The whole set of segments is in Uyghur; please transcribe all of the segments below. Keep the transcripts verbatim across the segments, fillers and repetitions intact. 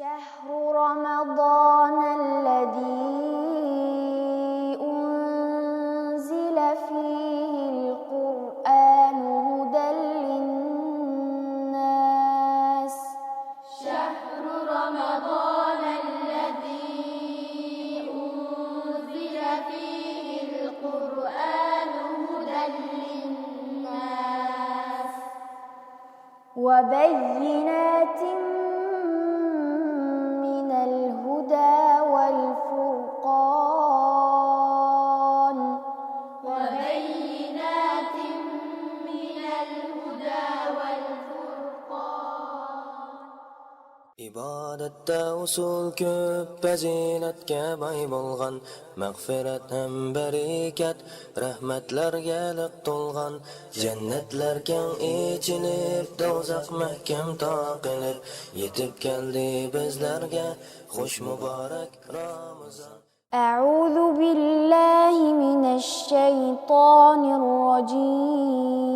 شهر رمضان الذي أنزل فيه القرآن هدى للناس. شهر رمضان الذي أنزل فيه القرآن هدى للناس. وبينات من الهدى والفرقان. وبينات من الهدى والفرقان. ئىبادەتتە ئۇسۇل كۆپ، پەزىلەتكە باي بولغان، مەغپىرەت ھەم بەرىكەت، رەھمەتلەرگە لىق تولغان، جەننەتلەر كەڭ ئېچىلىپ، دوزاخ مەھكەم تاقىلىپ، يېتىپ كەلدى بىزلەرگە خۇش مۇبارەك رامىزان. أعوذ بالله من الشيطان الرجيم.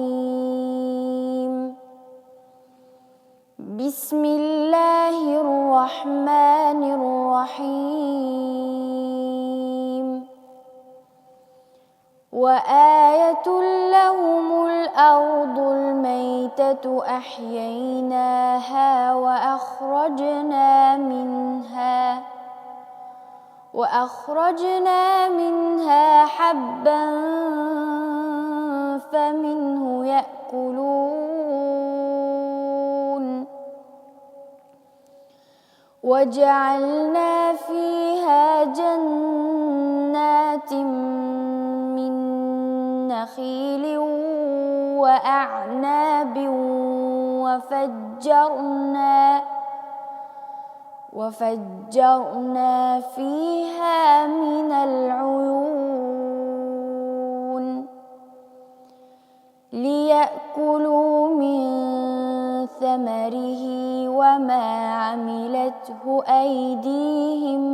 بسم الله الرحمن الرحيم. وآية لهم الأرض الميتة أحييناها وأخرجنا منها وأخرجنا منها حبا فمنه يأكلون. وجعلنا فيها جنات من نخيل وأعناب وفجرنا وفجرنا فيها من العيون ليأكلوا من ثمره وما عملته أيديهم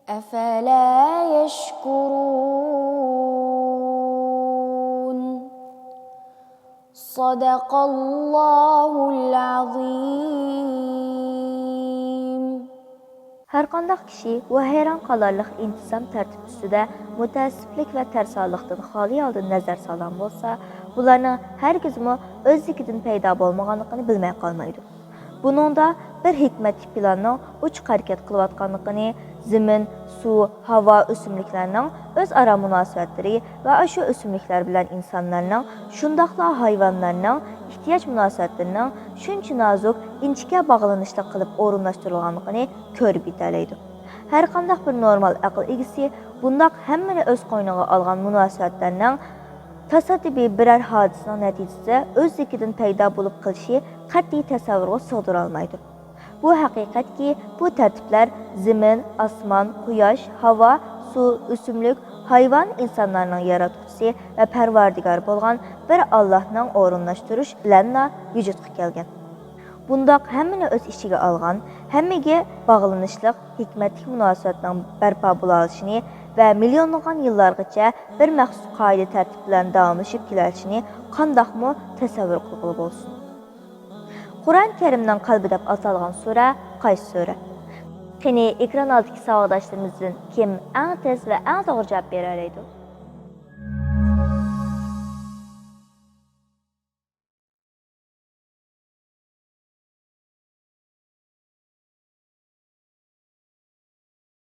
أفلا يشكرون. صدق الله العظيم. ھەرقانداق كىشى ۋەھەيران قالارلىق ئىنتىزام تەرتىپ ئۈستىدە مۇتەئەسسىپلىك ۋە تەرسالىقتىن خالىي ھالدا نەزەر سالغان بولسا، بۇلارنىڭ ھەرگىزمۇ ئۆزلۈكىدىن پەيدا بولمىغانلىقىنى بىلمەي قالمايدۇ. بۇنىڭدا بىر ھېكمەتلىك پىلاننىڭ ئوچۇق ھەرىكەت قىلىۋاتقانلىقىنى، زېمىن، سۇ، ھاۋا، ئۆسۈملۈكلەرنىڭ ئۆزئارا مۇناسىۋەتلىرى ۋە ئاشۇ ئۆسۈملۈكلەر بىلەن ئىنسانلارنىڭ، شۇنداقلا ھايۋانلارنىڭ ئېھتىياج مۇناسىۋەتلىرىنىڭ شۇنچە نازۇك، ئىنچىكە باغلىنىشلىق قىلىپ ئورۇنلاشتۇرۇلغانلىقىنى كۆرۈپ يېتەلەيدۇ. ھەرقانداق بىر نورمال ئەقىل ئىگىسى بۇنداق ھەممىنى ئۆز قوينىغا ئالغان مۇناسىۋەتلەرنىڭ تاسادىپىي بىرەر ھادىسىنىڭ نەتىجىسىدە ئۆزلۈكىدىن پەيدا بولۇپ قېلىشى قەتئىي تەسەۋۋۇرغا سىغدۇرالمايدۇ. بۇ ھەقىقەتكى، بۇ تەرتىپلەر زېمىن، ئاسمان، قۇياش، ھاۋا، سۇ، ئۆسۈملۈك، ھايۋان، ئىنسانلارنىڭ ياراتقۇچىسى ۋە پەرۋەردىگارى بولغان بىر ئاللاھنىڭ ئورۇنلاشتۇرۇشى بىلەنلا ۋۇجۇدقا كەلگەن. بۇنداق ھەممىنى ئۆز ئىچىگە ئالغان، ھەممىگە باغلىنىشلىق ھېكمەتلىك مۇناسىۋەتنىڭ بەرپا بولالىشىنى ۋە مىليونلىغان يىللارغىچە بىر مەخسۇس قائىدە تەرتىپ بىلەن داۋاملىشىپ كېلەلىشىنى قانداقمۇ تەسەۋۋۇر قىلغىلى بولسۇن؟ قۇرئان كەرىمنىڭ قەلبى دەپ ئاتالغان سۈرە قايسى سۈرە؟ قېنى، ئېكران ئالدىدىكى ساۋاقداشلىرىمىزدىن كىم ئەڭ تېز ۋە ئەڭ توغرا جاۋاب بېرەلەيدۇ؟